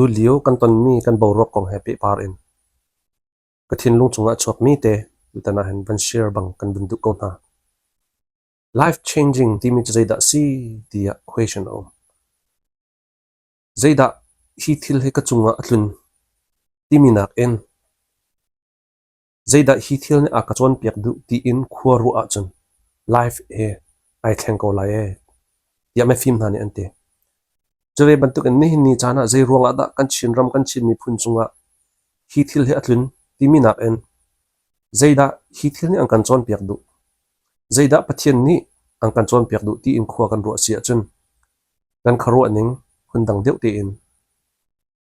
Tulio kan tonmi kan boruak kong he pehpar in ka thinlung chungah a chuakmi te tutan ah hin van share bang kan vun duh ko hna. Life changing timi cu zeidah si tiah question a um. Zeidah hi thil hi ka cungah a tlun timi nakin Zeidah hi thil nih a ka cawnpiak duh tiin khua ruah ahcun life hi ai thleng ko lai ee tiah mifim hna nih an ti. Cu ve bantukin nihin ni caan ah zei ruangah dah kan Chinram kan Chin miphun cungah hi thil hi a tlun timi nakin zeidah hi thil nih an kan cawnpiak duh, zeidah Pathian nih an kan cawnpiak duh tiin khua kan ruah si ahcun kan khuaruah ning phundang deuh tein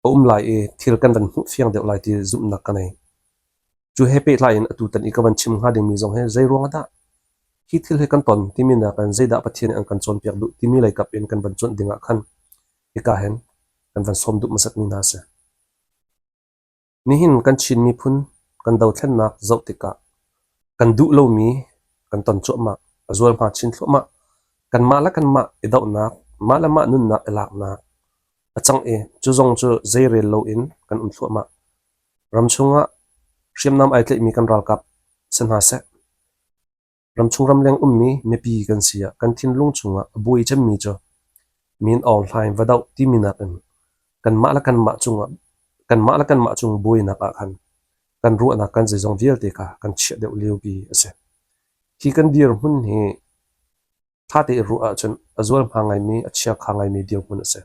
a um lai i thil kan van hmuh fiang deuh lai ti zumhnak ka nei. Cu he pehtlai in atutan i ka van chim hnga dingmi zong hi zei ruangah dah hi thil hi kan ton timi nakin zeidah Pathian nih an kan cawnpiak duh timi lei kap in kan van cuanh dingah khan hika hin kan van sawm duh hmasatmi hna a si. Nihin kan Chin miphun kan dothlennak zoh tikah kan duh lomi kan ton cuahmah, a zualhma chin thluahmah. Kanmah le kanmah i dohnak, mah le mah nunnak i laknak a cang i cu zong cu zeirel loin kan um thluahmah. Ramchung ah hriamnam ai tlaihmi kan ralkap si hna seh, Ramchung ramleng ummi mipi kan si ah kan thinlung chungah a buai cemmi cu Min Aung Hlaing va doh timi nakin kanmah le kanmah cungah kanmah le kanmah cung buainak ah khan kan ruahnak kan zeizong vialte kha kan chiah deuh liopi a si. Hi kan dirhmun hi ṭha tein ruah ahcun a zualhma ngaimi, a chiakha ngaimi dirhmun a si.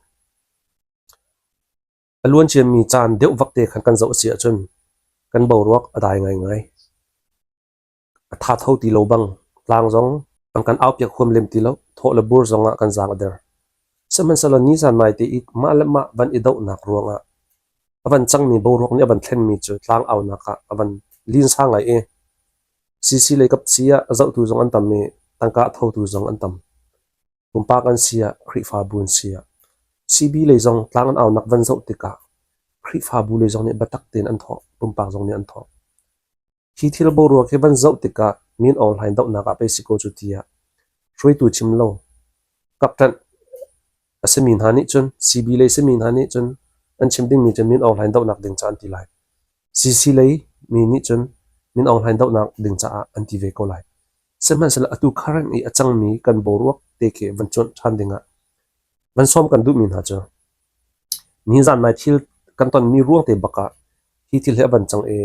A luanciami caan deuh vak te khan kan zoh a si ahcun kan boruak a dai ngaingai. A thatho ti lo bang tlang zong an kan aupiak huam lem ti lo. Thawh le bur zongah kan zaang a der. Sihmanhsehlaw nizan naite i mah le mah van i dohnak ruangah a van cangmi boruak nih a van thlenmi cu tlang aunak ah a van linsa ngai i CC lei kap si ah a zohtu zong an tam i tangka a thotu zong an tam. Pumpak an si ah Khrihfabu an si ah CB lei zong tlang an aunak van zoh tikah Khrihfabu lei zong nih biatak tein an thawh, pumpak zong nih an thawh. Hi thil boruak hi van zoh tikah Min Aung Hlaing dohnak ah pei si ko cu tiah hruaitu chim lo kapṭanh a simi hna nih cun CB lei simi hna nih cun an chim dingmi cu Min Aung Hlaing dohnak ding caah an ti lai. CC lei mi nih cun Min Aung Hlaing dohnak ding caah an ti ve ko lai. Sihmanhsehlaw atu current i a cangmi kan boruak te khi van cuanh ṭhan dingah van sawm kan duhmi hna cu nizan nai thil kan tonmi ruang te bak ah hi thil hi a van cang i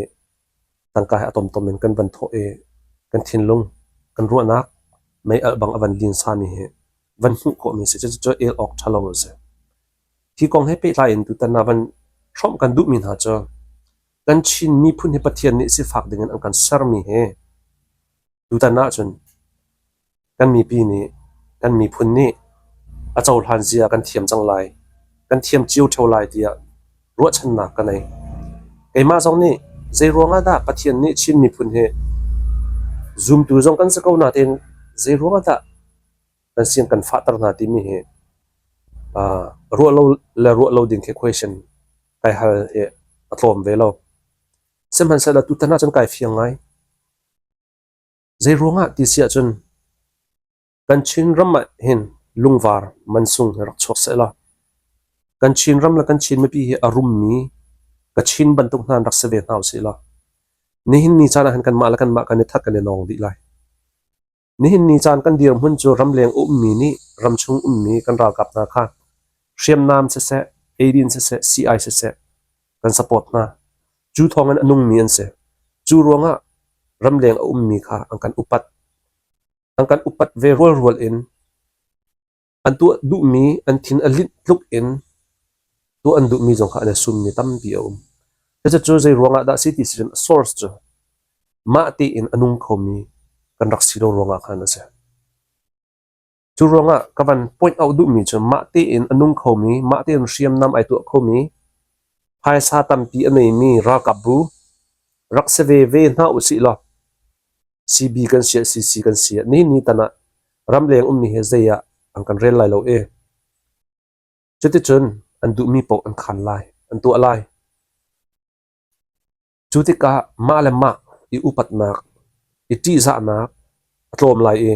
tangka he a tomtom in kan van thawh i kan thinlung kan ruahnak mei alh bang a van linsami hi van hmuh khawhmi si. Cucu el awk ṭha lo a si. Hi kong he pehtlai in tutan ah van hrawmh kan duhmi hna cu kan Chin miphun hi Pathian nih sifak dingin an kan sermi hi tutan ahcun Kan mipi nih, kan miphun nih a cohlan zia kan thiam cang lai, kan thiam cio ṭheo lai tiah ruahchannak ka nei. Keimah zong nih zeiruang ah dah Pathian nih Chin miphun hi zumtu zong kan si ko nain zeiruang ah dah kan siang kan fahter hna timi hi ruah lo le ruah lo ding khi question kai hal hi a tlawm ve lo. Sihmanhsehlaw tutan ahcun kai fiang ngai. Zeiruangah ti si ahcun kan Chinram ah hin lungvar mansung hi rak chuak sehlaw kan Chinram le kan Chin mipi hi a rummi Kachin bantuk hna in rak si ve hna usih law nihin ni caan ah hin kanmah le kanmah kan i that kan i nawng dih lai. Nihin ni caan kan dirhmun cu ramleng a ummi nih ramchung ummi kan ralkap hna kha hriamnam siseh, eidin siseh, sii-ai siseh kan support hna. Cu thawngin a nungmi an si. Cu ruangah ramleng a ummi kha an kan upat. An kan upat ve rualrual in an tuah duhmi an thin a linh tluk in tuah an duhmi zong kha an i summi tampi a um. Cucu zei ruangah dah si ti si cun source cu mah tein a nung khomi kan rak si lo ruangah khan a si. Cu ruangah ka van point out duhmi cu mah tein a nung khomi, mah tein hriamnam ai tuah khomi, phaisa tampi a neimi ralkapbu rak si ve ve hna usih law CB kan si ah CC kan si ah nihin ni tan ah ramleng ummi hi zei ah an kan rel lai lo i cuticun an duhmi paoh an khan lai, an tuah lai. Cu tikah mah le mah i upatnak, i ṭihzahnak a tlawm lai i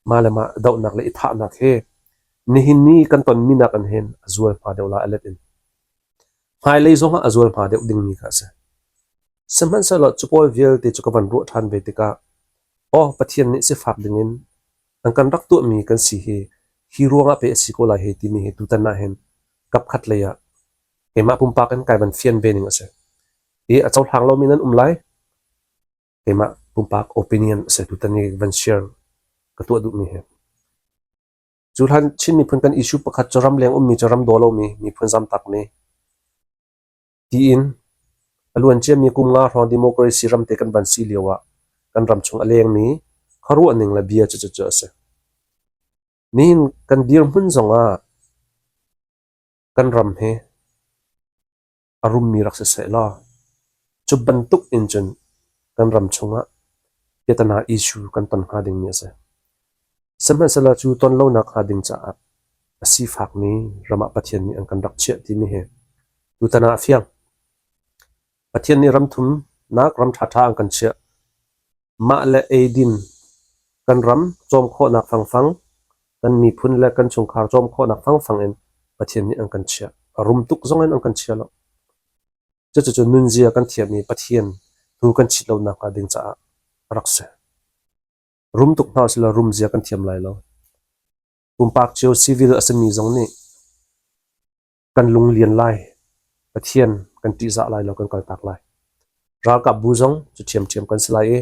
mah le mah dohnak le i thahnak hi nihin ni kan tonmi nakin hin a zualhma deuh lai a let in. Hmailei zongah a zualhma deuh dingmi kha a si. Sihmanhsehlaw cu pawl vialte cu ka van ruah ṭhan ve tikah aw Pathian nih sifak dingin an kan rak tuahmi kan si hi hi ruangah pei a si ko lai hei timi hi tutan ah hin kapkhat lei ah keimah pumpak in kai van fian ve ning a si. Hi a cohlang lomi nan um lai. Keimah pumpak opinion a si tutan i van share ka tuah duhmi hi. Cu hlan Chin miphun kan issue pakhat cu ramleng ummi cu ram daw lomi miphun zamtakmi tiin a luanciami kum nga hrawng democracy ramte kan van si lio ah kan ram chung a lengmi khuaruahning le bia cu cucu a si. Nihin kan dirhmun zongah kan ram hi a rummi rak si sehlaw cu bantuk in cun kan ram chungah piatana issue kan ton hnga dingmi a si. Sihmanhsehlaw cu ton lonak hnga ding caah a sifakmi ram ah Pathian nih an kan rak chiah timi hi tutan ah a fiang. Pathian nih ram thumnak ram ṭhaṭha an kan chiah. Mah le eidin kan ram cawm khawhnak fangfang, kan miphun le kan chungkhar cawm khawhnak fangfang in Pathian nih an kan chiah. A rum tuk zong in an kan chia lo. Cucucu nunzia kan thiam i Pathian hnu kan chit lonak hnga ding caah a rak si. Rum tuk hna usih law rumzia kan thiam lai lo. Pumpak cio civil a simi zong nih kan lung lian lai, Pathian kan ṭihzah lai lo, kan kaltak lai. Ralkapbu zong cu ṭhiamṭhiam kan si lai i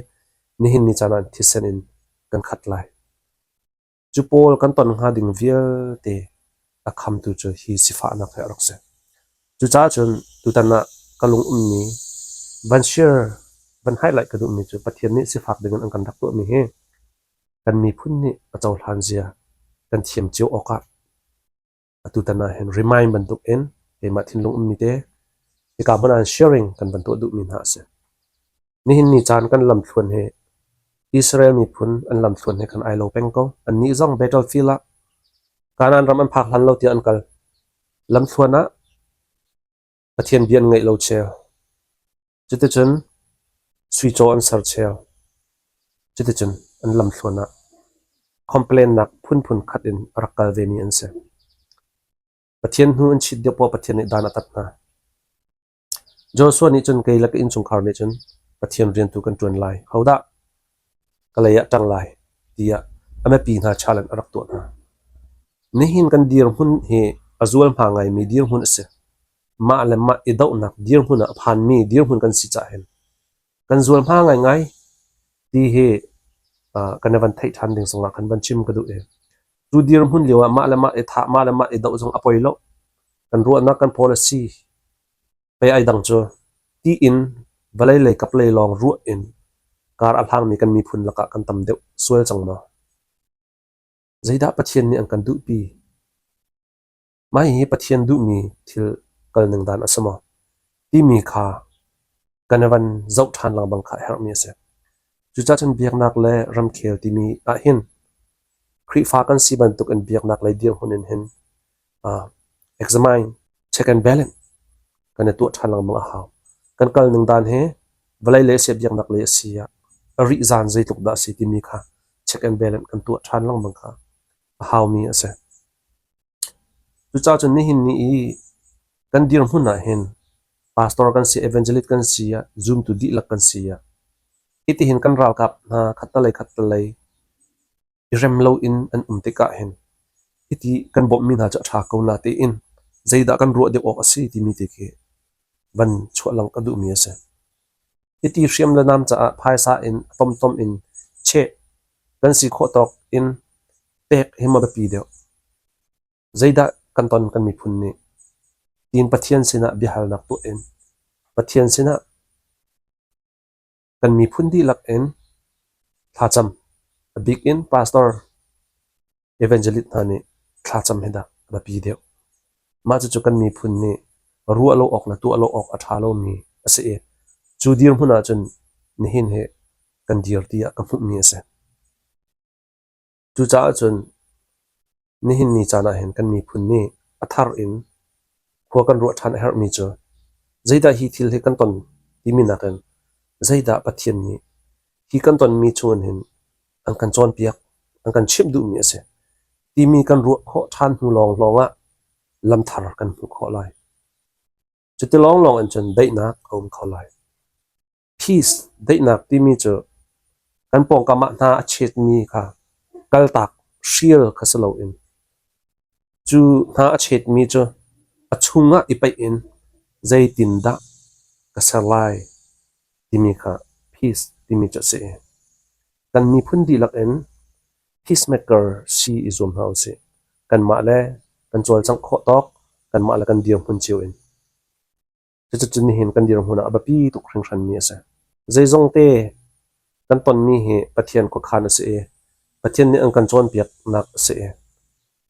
nihin ni caan ah thisen in kan khat lai. Cu pawl kan ton hnga ding vialte a khamtu cu hi sifahnak hi a rak si. Cucaah cun tutan ah ka lung ummi van share, van highlight ka duhmi cu Pathian nih sifak dingin an kan rak tuahmi hi kan miphun nih a cohlan zia kan thiam cio awkah Atutan ah hin remind bantuk in keimah thinlung ummi te hika hmun ah sharing kan van tuah duhmi hna a si. Nihin ni caan kan lamthluan hi Israel miphun an lamthluan he khan ai lo peng ko. Annih zong battlefield ah Kanaan ram an phak hlan lo tiah an kal. Lamthluan ah Pathian bia an ngaih lo cheu. Cuticun sui caw an ser cheu. Cuticun an lamthluan ah complain-nak phunphun khat in a rak kal vemi an si. Pathian hnu an chit deuh poah Pathian nih dan a tat hna. Joshua nih cun kei le ka innchungkhar nih cun Pathian rian tu kan ṭuan lai. Hodah ka lei ah ṭang lai tiah a mipi hna challenge a rak tuah hna. Nihin kan dirhmun hi a zualhma ngaimi dirhmun a si. Mah le mah i dohnak dirhmun ah a phanmi dirhmun kan si caah hin kan zualhma ngaingai ti hi kan i van theih ṭhan ding zongah khan van chim ka duh i cu dirhmun lio ah mah le mah i thah, mah le mah i doh zong a poi lo. Kan ruahnak kan policy pei ai dang cu tiin vawlei lei kap lei lawng ruah in kar a hlangmi kan miphun lakah kan tam deuh sual cang maw? Zeidah Pathian nih an kan duhpi? Mah hihi Pathian duhmi thil kalning dan a si maw? Timi kha kan i van zoh ṭhan lengmang kha a herhmi a si. Cucaah cun biaknak le ramkhel timi ahhin Khrihfa kan si bantukin biaknak lei dirhmun in hin uh, examine, check and balance kan i tuah ṭhan lengmang a hau. Kan kalning dan hi vawlei lei a si biaknak lei a si ah a rihzaan zeitluk dah a si timi kha check and balance kan tuah ṭhan lengmang kha a haumi a si. Cucaah cun nihin ni i kan dirhmun ah hin pastor kan si, evangelist kan si ah, zumtu dihlak kan si ah, hitihin kan ralkap hna khattalei khattalei i rem loin an um tikah hin hiti kan bawmhmi hna cu a ṭha ko na tiin zeidah kan ruah deuh awk a si timi te khi van chuah lang ka duhmi a si. Hiti hriam le nam caah phaisa in a tomtom in cheh kan si khawh tawk in pek hi maw biapi deuh. Zeidah kan ton kan miphun nih tiin Pathian sinah biahalnak tuah in Pathian sinah kan miphun dihlak in thlacam, a bik in pastor, evangelist hna nih thlacam hi dah a biapi deuh. Mah cucu kan miphun nih ruah lo awk le tuah lo awk a ṭha lomi a si i cu dirhmun ahcun nihin hi kan dir tiah ka hmuhmi a si. Cucaah cun nihin ni caan ah hin kan miphun nih a thar in khua kan ruah ṭhan a herhmi cu zeidah hi thil hi kan ton timi nakin zeidah Pathian nih hi kan tonmi chungin hin an kan cawnpiak, an kan chimh duhmi a si timi kan ruah khawh ṭhan hnu lawnglawng ah lamthar kan hmuh khawh lai. Cuti lawnglawng in cun daihnak a um kho lai. Peace daihnak timi cu kan pawngkam ah hna a chetmi kha kaltak hrial kha si loin cu hna a chetmi cu a chungah i paih in zeitindah ka ser lai timi kha peace timi cu a si. Kan miphun dihlak in peacemaker si i zuam hna usih. Kanmah le kan cawlcangh khawh tawk, kanmah le kan dirhmun cio in. Cucu nihin kan dirhmun ah a biapi tuk hringhranmi a si. Zeizongte kan tonmi hi Pathian khuakhan a si i Pathian nih an kan cawnpiaknak a si i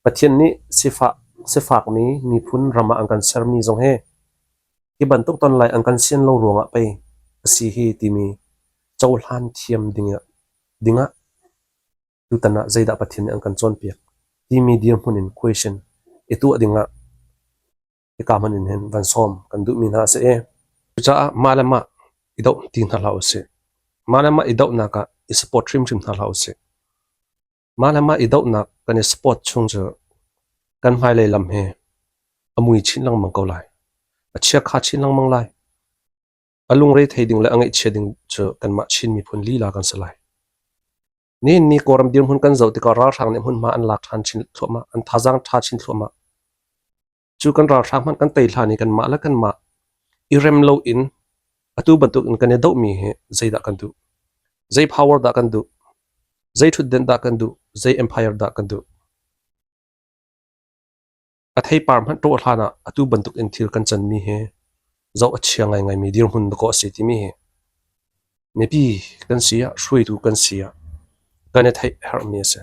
Pathian nih sifah sifakmi miphun ram ah an kan sermi zong hi hi bantuk ton lai an kan sian lo ruangah pei a si hi timi cohlan thiam dingah dingah tutan ah zeidah Pathian nih an kan cawnpiak timi dirhmun in question i tuah dingah hika hmanh in hin van sawm kan duhmi hna a si i cucaah mah le mah i doh ti hna hlah usih. Mah le mah i dohnak ah i support hrimhrim hna hlah usih. Mah le mah i dohnak kan i support chung cu kan hmailei lam hi a mui chin lengmang ko lai. A chiakha chin lengmang lai. A lungre thei ding le a ngaihchia ding cu kanmah Chin miphun lila kan si lai. Nihin ni Kawlram dirhmun kan zoh tikah ralhrang nih hmunhma an lak ṭhan chin thluahmah, an thazaang ṭha chin thluahmah. Cu kan ralhrang hmanh kan tei hlan i kanmah le kanmah i rem loin atu bantuk in kan i dohmi hi zeidah kan duh? Zei power dah kan duh? Zei ṭhutdenh dah kan duh? Zei empire dah kan duh? A theipar hmanh ṭawh hlan ah atu bantuk in thil kan canmi hi zoh a chia ngaingaimi dirhmun dakaw a si timi hi mipi kan si ah hruaitu kan si ah kan i theih a herhmi a si.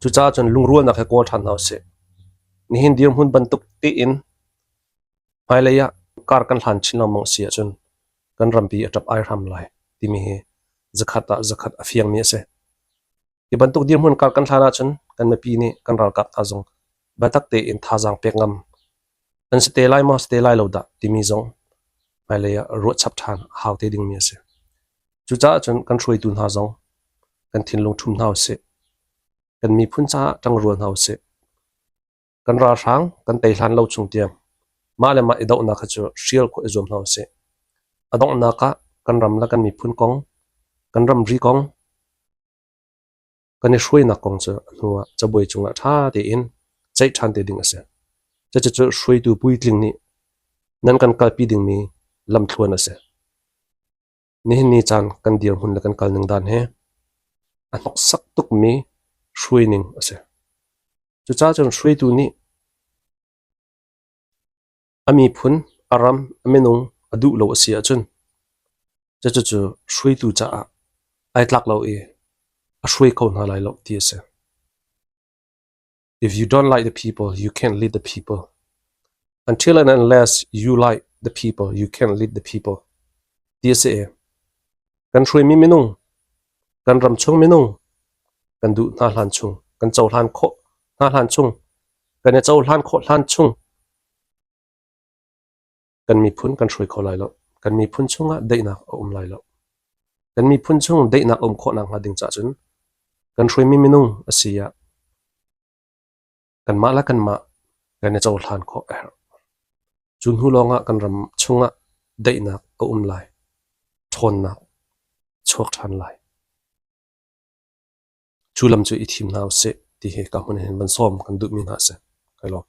Cucaah cun lungrualnak he kawl ṭhan hna usih. Nihin dirhmun bantuk tein hmailei ah kar kan hlan chin lengmang a si ahcun kan rampi a ṭap ai hram lai timi hi zakhat ah zakhat a fiangmi a si. Hi bantuk dirhmun kar kan hlan ahcun kan mipi nih kan ralkap hna zong biatak tein thazaang pek ngam an si te lai maw si te lai lo dah timi zong hmailei ah ruahchap ṭhan a hau te dingmi a si. Cucaah cun kan hruaitu hna zong kan thinlung ṭhum hna usih. Kan miphun caah ṭangrual hna usih. Kan ralhrang kan tei hlan lo chung tiang mah le mah i dohnak kha cu hrial khawh i zuam hna usih. A donghnak ah kan ram le kan miphun kong, kan ramri kong, kan i hruainak kong cu a hnu ah cabuai cungah ṭha tein ceih ṭhan te ding a si. Cucu hruaitu puitling nih nan kan kalpi dingmi lamthluan a si. Nihin ni caan kan dirhmun le kan kalning dan hi a hnoksak tukmi hruaining a si. Cucaah cun hruaitu nih a miphun, a ram, a minung a duh lo a si ahcun cucu hruaitu caah ai tlak lo i a hruai kho hna lai lo ti a si. If you don't like the people, you can't lead the people. Until and unless you like the people, you can't lead the people. Ti a si i kan hruaimi minung, kan ram chung minung, kan duh hna hlan chung, kan cohlan khawh hna hlan chung, kan i cohlan khawh hlan chung kan miphun kan hruai kho lai lo. Kan miphun chungah daihnak a um lai lo. Kan miphun chung daihnak a um khawh nakhnga ding caah cun kan hruaimi minung a si ah kanmah le kanmah kan i cohlan khawh a herh. Cu hnu lawngah kan ram chungah daihnak a um lai. Ṭhawnnak chuak ṭhan lai. Cu lam cu i thim hna usih ti hi ka hmun hin van sawm kan duhmi hna a si. Kai lawm.